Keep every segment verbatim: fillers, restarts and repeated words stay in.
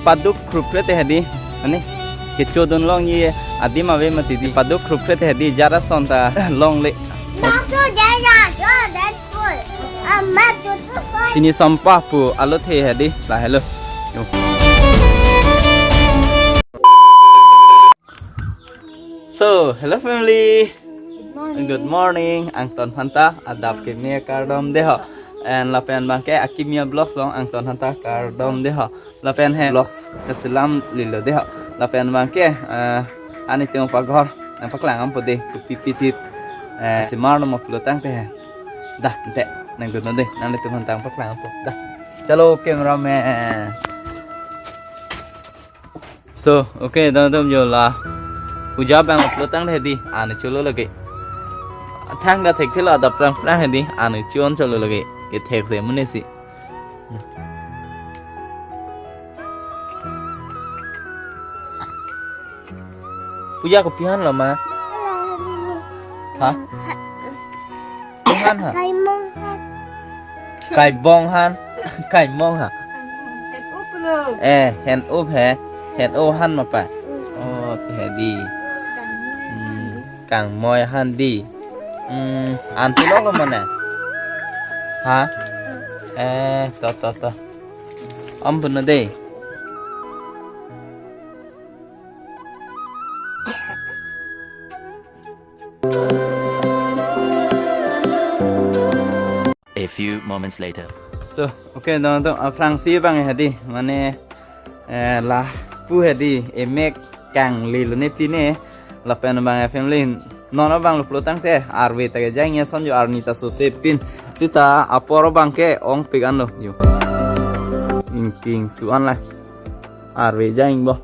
Paduk khrupkre te hedi. Ani kechodun long ye adim ave mati di. Paduk khrupkre te hedi, jara son ta longle. Doctor Jaya, you're that fool. I'm mad to the side. Sini sampah pu alothe hedi. Lahelo. Yo. So, hello family. Good morning. Good morning. Angton aphanta adap keme kardom deho. And lapen abangke Akimi Vlogs along angton aphanta kardom deho. Lapen he vlogs keselam lilo deho. Lapen abangke, eh, ani teng paghor nangpaklang dampo de, kopi pisi, eh, semar no mo pulo tangte he. Dah, ante nangdunnon de, nanglitum aphanta nangpaklang dampo. Dah. Chalo cameraman. So, okay, don atum, yo la puja abang pulo tangte hedi, ani cholo lagi. Thangta thekthelo, adap prangprang hedi, ani chon cholo lagi. Kethek se mune si. Puja kopi ahan lo ma? Ha? Kopi ahan ha? Kaimong ahan. Kaibong ahan. Kaimong ha. Hen up lo. Eh, hen up he. Hen up ahan ma pa? Oh, te hedi. Hmm, kangmoi ahan di. Hmm, an pulo lo mane? Ha? Eh, to, to, to. Om puno de. A few moments later. So, okay, don atum, aphrangsi abang hedi, mane, eh, lapu hedi, emek kanglelo ne pine, lapen abang family, non abang lo pulo tangte, arve ta kejang ya son yo arni ta sose pin, sita apor abangke ongpik an lo, yo. Ingting su an la, arve jang bo.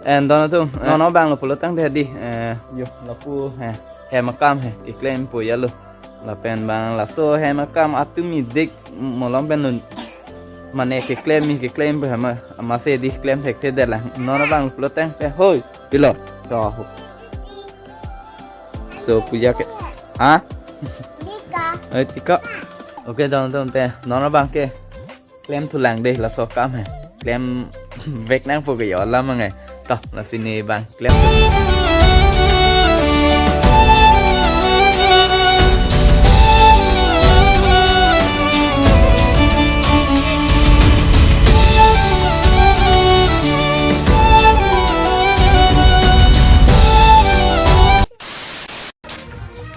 And don atum, eh, non abang lo pulo tangte hedi, eh, yo, lapu, eh, hem akam he, keklempo ya lo. Lapen abang laso hem akam atum idik molom pen nun. Mane keklem mi keklem pe hama, amatsi hedi klem thekthe det lang. Non abang lo pulo tangte hoi, pilo. To ho. So puja ke. Ha? Dika. Eh, tika. Okay, don atum te. Non abangke klemthulang de laso akam he. Klemvek nangpo ke yo alam ange. To, lasi ne abang klem.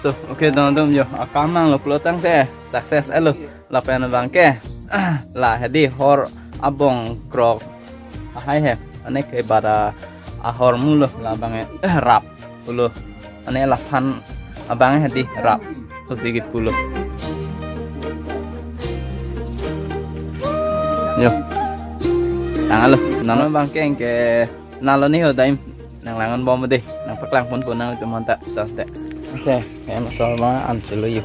So, okay, don atum, yo, akam nanglo pulo tangte success elo. Lapen abangke, la hedi hor abong krok ahai he, ane ke bara ahormu lo, labang rap pulo, ane laphan abang hedi rap, husi ke pulo. Yo, tanglo, non abangke ke nalo ni ho daim nanglang-an bom de, nangpaklang ponpo nanglitum aphanta, to te. Okay, em so ma an chelo yo.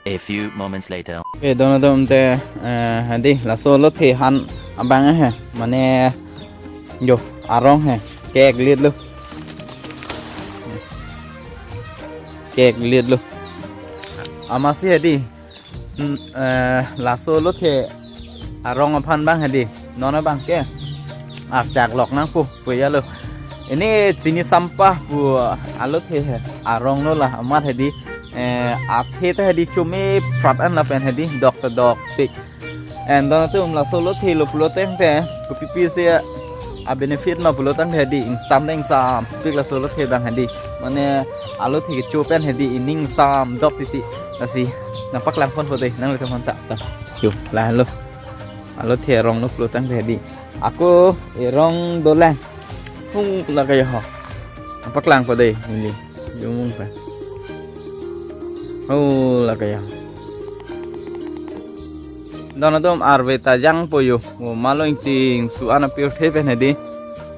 A few moments later. Okay, don atum te, eh, hedi, laso lothe ahan abang he, mane, yo, arong he, keklit lo. Keklit lo. Amatsi hedi, mm, eh, laso lothe arong aphan abang hedi, non abangke archak lok nangpo pu ya lo. Ini chini sampah pu alothe he, arong lo la amat hedi, eh, athe ta hedi chome prat an lapen hedi dok ta dokpik. And don atum, laso lothe lo pulo tangte, kopi pisi a benefit ma pulo tangte hedi, ingsam ta ingsampik laso lothe abang hedi. Mane alothe kecho pen hedi, ining ingsam dok titi. Lasi nangpaklang ponpo de nanglitum aphanta, to. Yo, lahelo. Alothe arong lo pulo tangte hedi. Ako erong dolang. Hung lake yo ho. Nangpaklangpo de, neli. Jumung pa. Ho lake yo. Don atum, arve ta jangpo yo. O, malo ingting su an apirthe pen hedi.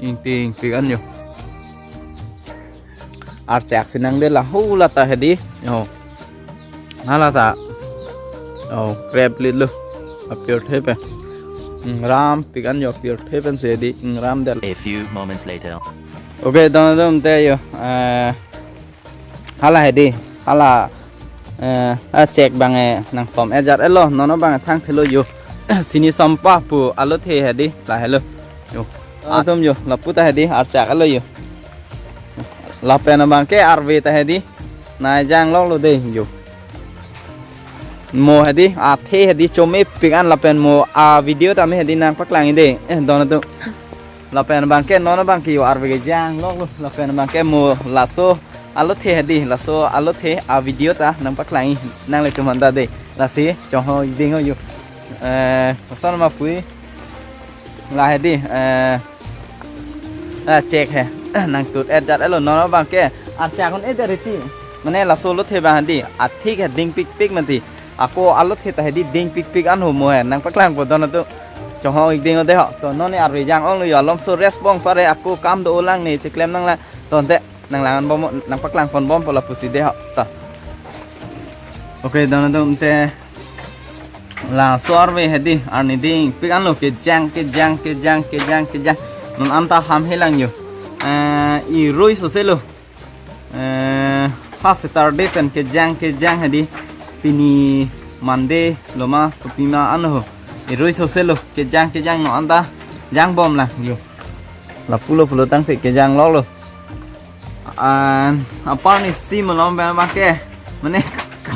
Ingtingpik an yo. Archak si nangde la, ho lata hedi. Yo. Hala ta. Oh, kreplit lo. Apirthe pen. Ingrampik an yo, apirthe pen si hedi, ingram det. A few moments later. Okay, don atum te yo. Eh, hala hedi. Hala, eh, a chek abang, eh, nang som ejar elo, non abang thang thelo yo. Sini sompa pu alothe hedi, la helo. Yo. Atum yo, lapu ta hedi, archak elo yo. Lapen abang ke arve ta hedi, nai jang lok lo de yo. Mo hedi, athe hedi, chomepik an lapen mo a video tame hedi nang paklang de. Eh, don atum. Lapen abang ke non abang ke yo arve kejang lok lo. Lapen abang ke mo laso alothe hedi, laso alothe a video ta nang paklang nanglitum aphan ta de. Lasi chonghong-ik ding yo. Eh, koson ma pui. La hedi, eh, eh, chek he. Nang tut ejar elo non abang ke. Archak un-e de riti. Mane laso alothe abang hedi. Athik he dingpikpik mati. Ako alothe ta hedi dingpikpik an ho mo he. Nang paklangpo don atum. Chonghong-ik ding de ho. To non ne arve jang ong lo yo, alomso rest bom pare ako kam do-o lang ne cheklem nanglang. To ante nang lang-an bom, nang paklang ponbompo lapusi de ho. To. Okay, don atum ante laso arve hedi arni dingpik an lo, kejang, kejang, kejang, kejang, kejang. Non anta ham helang yo. Eh, irui sose lo. Eh, ha Saturday pen kejang, kejang hedi. Pini Monday lo ma, kopi ma an ho. Irui sose lo, kejang, kejang non anta jang bom lang yo. Lapu lo pulo tangte kejang lok lo. An, apar ni si malom abang ke. Mane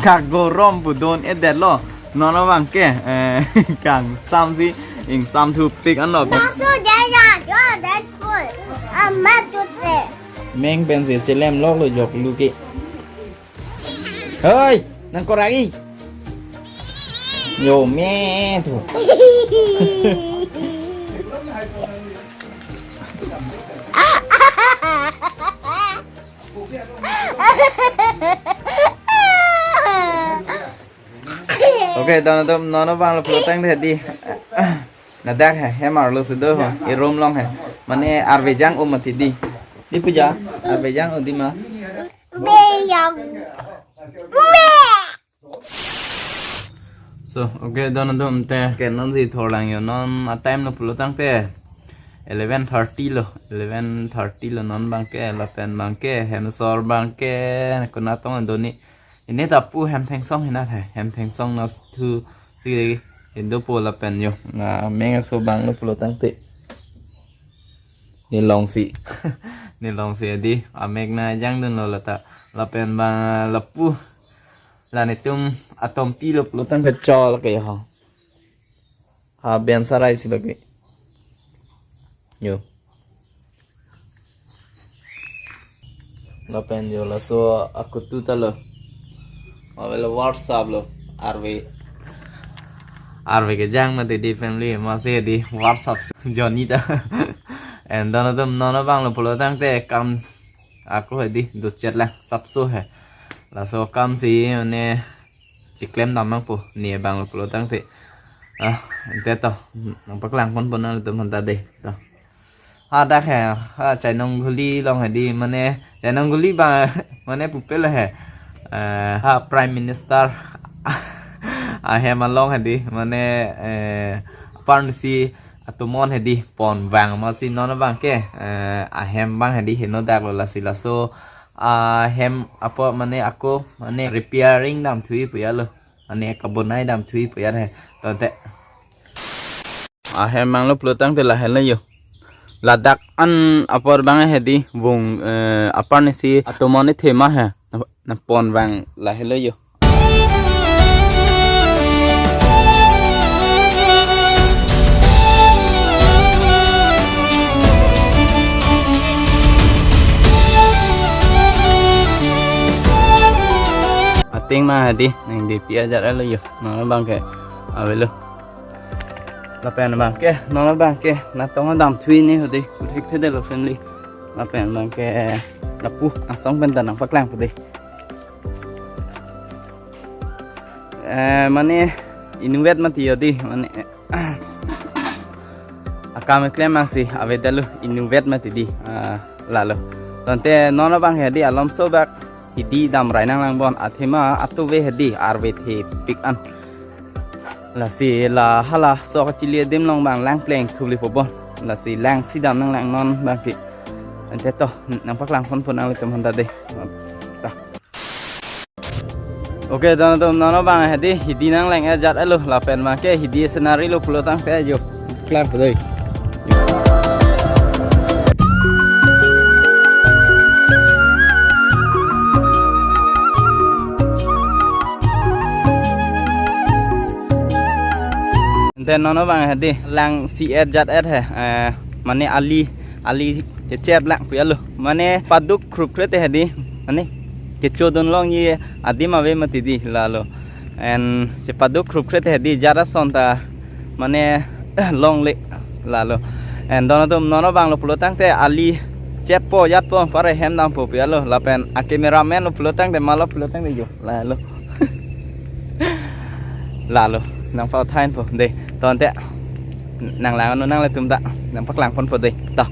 kagorom pu don-e det lo. Non abang ke, eh, kangsamsi ingsamthupik an lo. Laso jaya jo Deadpool. Amat jute. Meng pensi chelem lok lo jok lu ke. Hoi, nang koragi. Yo me tu. Okay, don atum non abang lo pulo tangte hedi. Ladak he, hem arlo si do ho, i room along he. Mane arve jang-o mati di. Di Puja, arve jang-o di ma. Bejang. So, okay, don atum te. Okay, non si thor lang yo, non a time lo pulo tangte eleven thirty lo, eleven thirty lo non abang ke, lapen abang ke, hem asor abang ke, konat tong do ne. Ini ta pu hem thengsong hinat he, hem thengsong na thu si do po lapen yo. Na meng aso abang lo pulo tangte. Ne longsi. Ne longsi hedi. Amek nai jangdun lo lata. Lapen abang lapu. La netum atompi lo pulo tangte chol ke ho. Ha ben sarai si bagi. Yo. Lapen yo laso akutu ta lo. Avelo WhatsApp lo. Arve. Arve kejang mati di family. Masi di WhatsApp Johnny ta. And don atum non abang lo pulo tangte kam ako hedi do chat lang sapso he. Laso kam si mane cheklem dam nangpo ne abang lo pulo tangte. Ah, ante to. Nang paklang ponpo nanglitum aphan ta de. To. Ha dak he, ha Chainong Guli along hedi, mane Chainong Guli abang, mane pupel he. Eh, ha Prime Minister ahem along hedi, mane, eh, apar ni si atomon hedi ponvang masi non abang ke, eh, ahem abang hedi heno dak lo lasi laso ahem apo mane ako mane repairing damthui pu ya lo. Mane kabonai damthui pu ya he. To ante. Ahem abang lo pulo tangte la helo yo. Ladak an apor abang hedi vung, eh, apar ni si atomon ni thema he. Na, na ponvang la helo yo. Ating ma hedi, nang di pi ajar elo yo. Non abang ke avelo. Lapen abang ke, non abang ke, natong damthui ne hedi, kuthik thede lo family. Lapen abang ke, lapu, asong pen ta nang paklang pu de. Eh, mane, inutvet mati yo di, mane, akam keklem abang si, avedetlo inutvet mati di, ah, lalo. Tangte non abang hedi alomso bak, hidi damrai nanglang bon, athema atuve hedi, arve thepik an. Lasi la hala sok chili adim along abang lang pleng thuli po bon. Lasi lang si dam nanglang non abang ke. Ante to, nang paklang ponpo nanglitum aphan ta de. Ta. Okay, don atum, non abang hedi, hidi nangleng-et jat-et lo, lapen abangke hidi scenery lo pulo tangte jo. Klang pu dei. Ante non abang hedi, lang si-et jat-et he, eh, mane ali, ali kechep lang pu ya lo. Mane paduk khrupkre te hedi, mane kechodun longji adim ave mati di lalo. And chepaduk khrupkre te hedi, jat ason ta mane longle lalo. And don atum, non abang lo pulo tangte ali cheppo jatpo, pare hem dampo pu ya lo. Lapen a cameraman lo pulo tangte, malo pulo tangte jo lalo. Lalo, nangpathan po dei. To ante nanglang-etnon nanglitum ta, nangpaklang ponpo dei. To.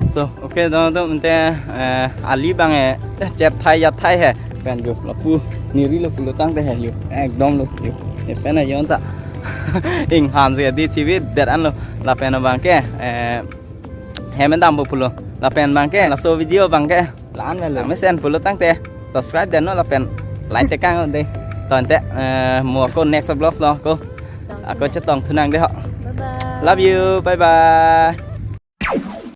So, okay, don atum, ante, eh, ali abang, eh, chep thai jat thai he. Pen jo, lapu neri lo pulo tangte he jo. Ekdom lo jo. Lapen ajon ta inghan si hedi chividet an lo. Lapen abangke, eh, hem dampo pulo. Lapen abangke, laso video abangke la-an lo. Mesen pulo tangte subscribe detnon lapen like tekang dei. To ante, eh, mo ako next vlog lo ako. Ako chetongthu nang dei ho. Bye bye. Love you. Bye bye.